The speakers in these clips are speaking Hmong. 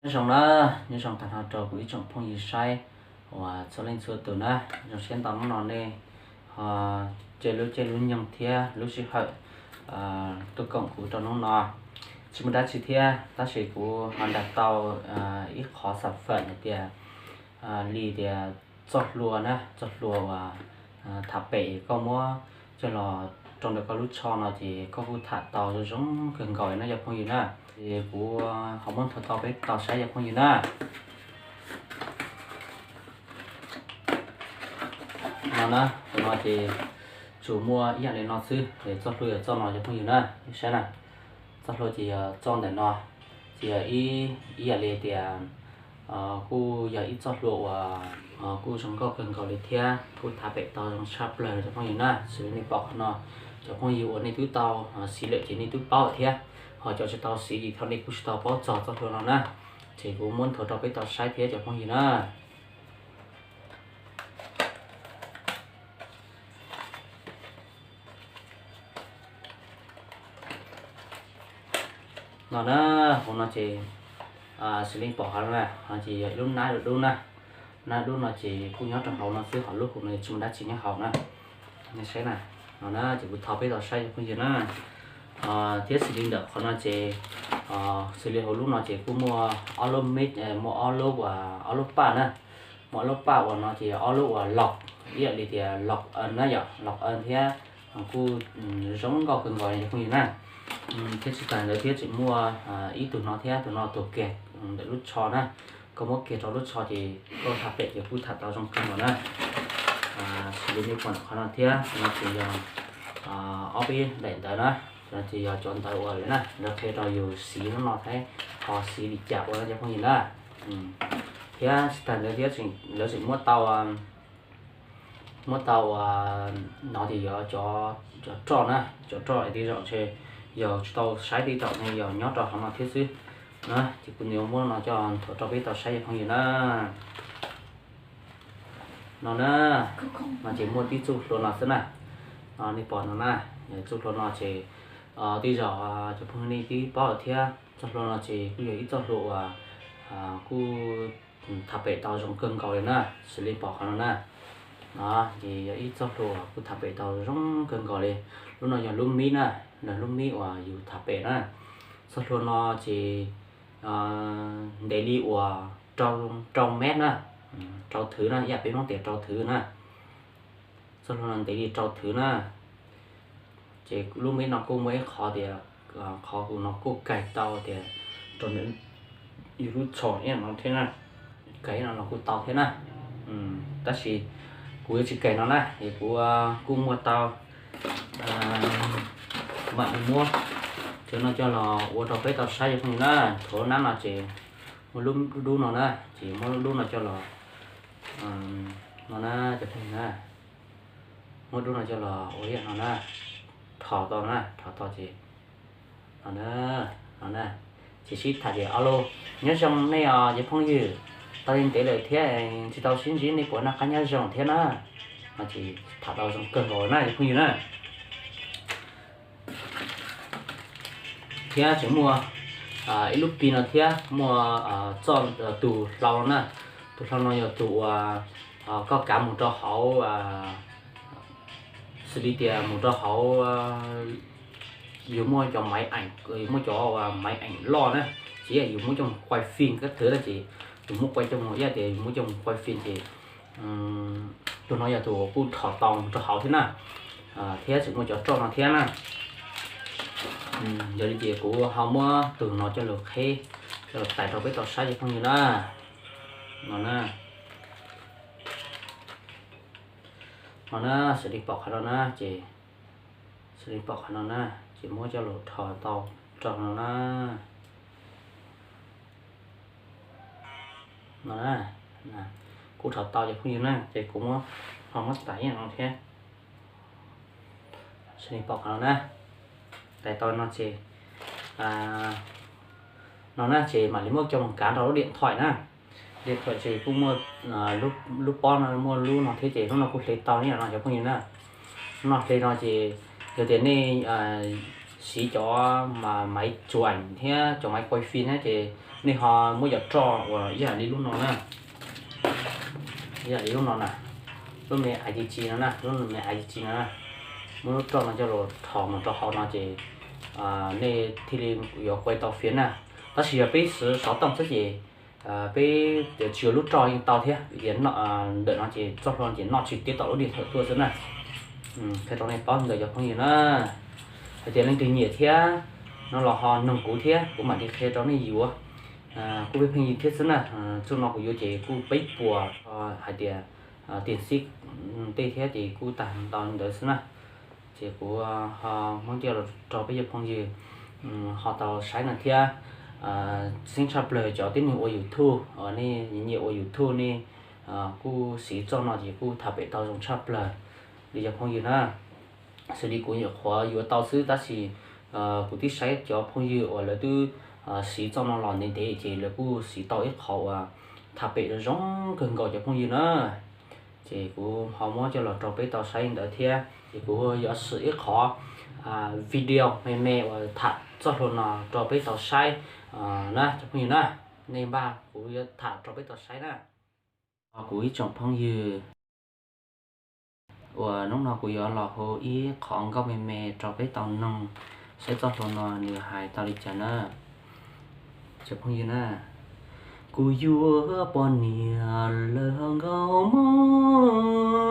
Nyob zoo na, nyob zoo tag nrho rau kuv ib tsoom phooj ywg saib uas txhua leej txhua tus na. Zoo siab ntau hnub no nej ho caij lub caij lub nyoog thiab lub sij hawm tuaj koom kuv rau hnub no. Tsis muaj dab tsi thiab tab sis kuv ho nrog tau ib qhov xam fawm hais tias li tias txoj hlua na, txoj hlua uas tham pem koj muab coj los rau ntawm koj lub tsho no ces koj kuj tham tau zoo zoo kawg nkaus na cov phooj ywg na. Ces kuv ho muab nthuav tau peb tau saib cov phooj ywg na. No na, tus no ces tsuas muaj ib yam li no xwb, ces txoj hlua yog txoj no cov phooj ywg na, saib na. Txoj hlua ces yog txoj ntawm no, ces yog ib, ib yam li tias kuj yog ib txoj hlua uas kuj zoo nkauj kawg nkaus li thiab kuj tham pem tau zoo tshaj plaws cov phooj ywg na. Xws li nej pom qhov no, cov phooj ywg uas nej twb tau siv lawm ces nej twb paub lawm thiab, ho cov tsis tau siv ces thaum nej kuj tsis tau paub txog txoj hlua no na. Ces kuv muab nthuav rau peb tau saib thiab cov phooj ywg na. No na, hauv no ces xws li pom qhov no na, ces yog ib lub nab dub na. Nab dub no ces kuj nyob rau hauv no xwb, ho lub hauv no tsis muaj dab tsi nyob hauv na. Nej saib na, no na ces kuv tho peb tau saib cov phooj ywg na. Thiab xws li ntawm qhov no ces, xws li hauv lub no ces kuj muaj ob lub mib, muaj ob lub uas ob lub paj na. Muaj ob lub paj uas no ces ob lub uas log, ib yam li tias log earn na yom, log earn thiab kuj zoo nkauj kawg nkaus cov phooj ywg na. Thiab tsis tas ntawd thiab tseem muaj ib tug no thiab, tus no tuav kiag ntawm lub tsho na. Koj muab kiag rau lub tsho ces koj tham pem ces kuj tham tau zoo kawg nkaus na. Xws li nej pom qhov no thiab, no ces yog ob peb daim ntawv na, no ces yog cov ntawv uas lawv na, lawv qhia rau yus siv lub no thiab ho siv li cas ua no cov phooj ywg na. Thiab tsis tas ntawd thiab lawv tseem muab tau, muab tau uas no ces yog cov, cov roj na, cov roj es tej zaum ntshe yog tsis tau saib tej zaum ne yog nyob rau hauv no thiab xwb na. Ces kuv yuav muab no coj nthuav rau peb tau saib cov phooj ywg na. No na, no ces muaj tib txoj hlua no xwb na. Nej pom no na, txoj hlua no ces tej zaum cov phooj ywg nej twb paub lawm thiab, txoj hlua no ces kuj yog ib txoj hlua uas kuj tham pem tau zoo kawg nkaus li na, xws li pom qhov no na. No ces yog ib txoj hlua uas kuj tham pem tau zoo kawg nkaus li. Lub no yog lub mib na, lub mib uas yus tham pem na. Txoj hlua no ces ntev li uas rau, rau mev na, rau thwv na, ib yam peb Hmoob tias rau thwv na. Txoj hlua no ntev li rau thwv na. Ces lub mib no kuj muaj ib qho tias, qhov kuv no kuj kais tau tias rau ntawm yus lub tsho ib yam no thiab na. Kais no los kuj tau thiab na. Tab sis kuv yuav tsis kais no na, es kuv kuj muaj tau mam li muab cov no coj los ua rau peb tau saib cov phooj ywg na. Thaum nab no ces muaj lub dub no na, ces muab lub dub no coj los, no na cov phooj ywg na, muab dub no coj los ua ib yam no na, rho tau na, rho tau ces no na, no na, ces sib tham tias ob lub, nyob zoo nej os cov phooj ywg, tau li ntev lawm thiab tsis tau sib ntsib nej puas noj qab nyob zoo thiab na. No ces tham tau zoo kawg nkaus na cov phooj ywg na. Thiab tseem muaj ib lub pi no thiab muaj txoj, tus hlau no na. Tus hlau no yog tus uas koj kav mus rau hauv, xws li tias mus rau hauv, yus muaj cov maiv eem, yus muaj cov maiv eem loj na, tsis yog yus muab coj mus quay phim kab thwv na ces yus muab quay coj mus, ib yam tias yus muab coj mus quay phim ces tus no yog tus kuj rho tau rau hauv thiab na. Thiab tseem muaj cov roj no thiab na. Yog li ces kuv ho muab tus no coj los qheb, coj los tais rau peb tau saib cov phooj ywg na. No na, no na, xws li pom qhov no na ces, xws li pom qhov no na, ces muab coj los rho tau rau no na. No na, kuv rho tau cov phooj ywg na, ces kuv muab, ho muab tais ib yam no thiab. Xws li pom qhov no na, tais tau no ces, no na ces mam li muab coj mus kav rau lub điện thoại na. Điện thoại ces kuj muaj lub pob no, muaj lub no thiab ces lub no kuj hle tau ib yam no cov phooj ywg na. Lub no hle no ces yog tias nej siv cov maiv chụp ảnh thiab cov maiv quay phim thiab ces Nej ho muab cov roj uas ib yam li lub no na, ib yam li lub no na, lub me I G G no na, lub me I G G no na, muab lub roj no coj los rho mus rau hauv no ces nej thiaj li yuav quaj tau fiav na. Tab sis yog peb siv xov tooj xwb ces peb tsis yuav lub roj yeej tau thiab, vim tias ntawm no ces txoj hlua ces noj tsis tiab tom lub diam thawm tuaj xwb na. Qhia rau nej paub ntawd cov phooj ywg na, hais tias leej twg nyiam thiab no los ho noog kuv thiab kuv mam li qhia rau nej yuav. Kuj pheej pheej yig thiab xwb na, txoj no kuv yuav ces kuj peb puas hais tias tiam xib tej thiab ces kuj tag ntau ntawd xwb na. Ces kuv ho muab coj los rau peb cov phooj ywg ho tau saib no thiab. Xeeb tshaj plaws cov tib neeg ua YouTube, nej nyiam ua YouTube nej kuj siv txoj no ces kuj tham pem tau zoo tshaj plaws li cov phooj ywg na. Xws li kuv nyuam qhuav yuav tau xwb tab sis kuv twb saib cov phooj ywg uas lawv twb siv txoj no los ntev ntev ces lawv kuj siv tau ib qhov uas tham pem zoo zoo kawg nkaus cov phooj ywg na. Ces kuv ho muab coj los rau peb tau saib ntawd thiab ces kuv yuav siv ib qhov video me me uas tham txoj hlua no rau peb tau saib na cov phooj ywg na. Nej npaj kuv yuav tham rau peb tau saib na. Kuv ib tsoom phooj ywg, uas hnub no kuv yuav los hu ib qhov nkauj me me rau peb tau noog saib txoj hlua no nws hais tau li cas na. Cov phooj ywg na, kuv yuav poj niam lawm nkauj mog,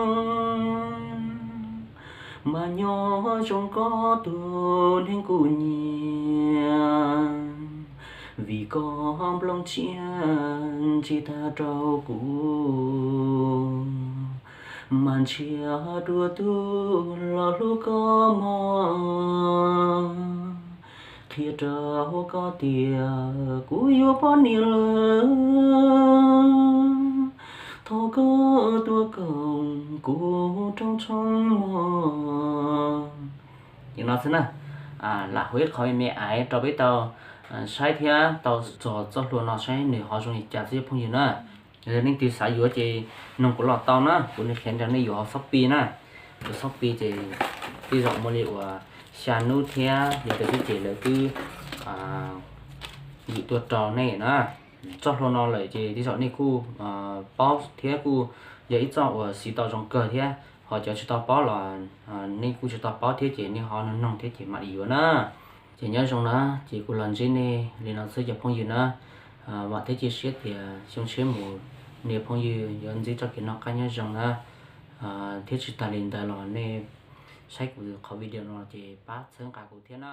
mas nyob zoo koj tus neeg kuv nyiam, vim koj nplooj tsiaj ntsim tag rau kuv, mas ntshiab dua tus los hlub koj mog. Qhia rau koj tias kuv yuav poj niam lawm, thov koj tuaj koom kuv rooj tshoob mog. Li no xwb na, lam hu ib qhov me me aiv rau peb tau saib thiab tau txog txoj hlua no saib nws ho zoo li cas xwb cov phooj ywg na. Yog leej twg xav yuav ces noog kuv los tau na, kuv li qhia rau nej yuav hauv Shopee na. Yuav Shopee ces tej zaum muaj li uas xya hnub thiab li ntawd xwb ces lawv twb yim tuaj rau nej na. Txoj hlua no lawm ces tej zaum nej kuj paub thiab kuj yog ib txoj uas siv tau zoo kawg thiab, ho cov tsis tau paub los nej kuj tsis tau paub thiab ces nej ho noog noog thiab ces mam li yuav na. Ces nyob zoo na, ces kuv los ntsib nej li no xwb cov phooj ywg na. Vam thiab cia siab tias xyoo tshiab mus nej phooj ywg yuav ntsib txoj kev noj qab nyob zoo na. Thiab tsis tas li ntawd los nej saib kuv qhov video no ces pab txhawb nqa kuv thiab na.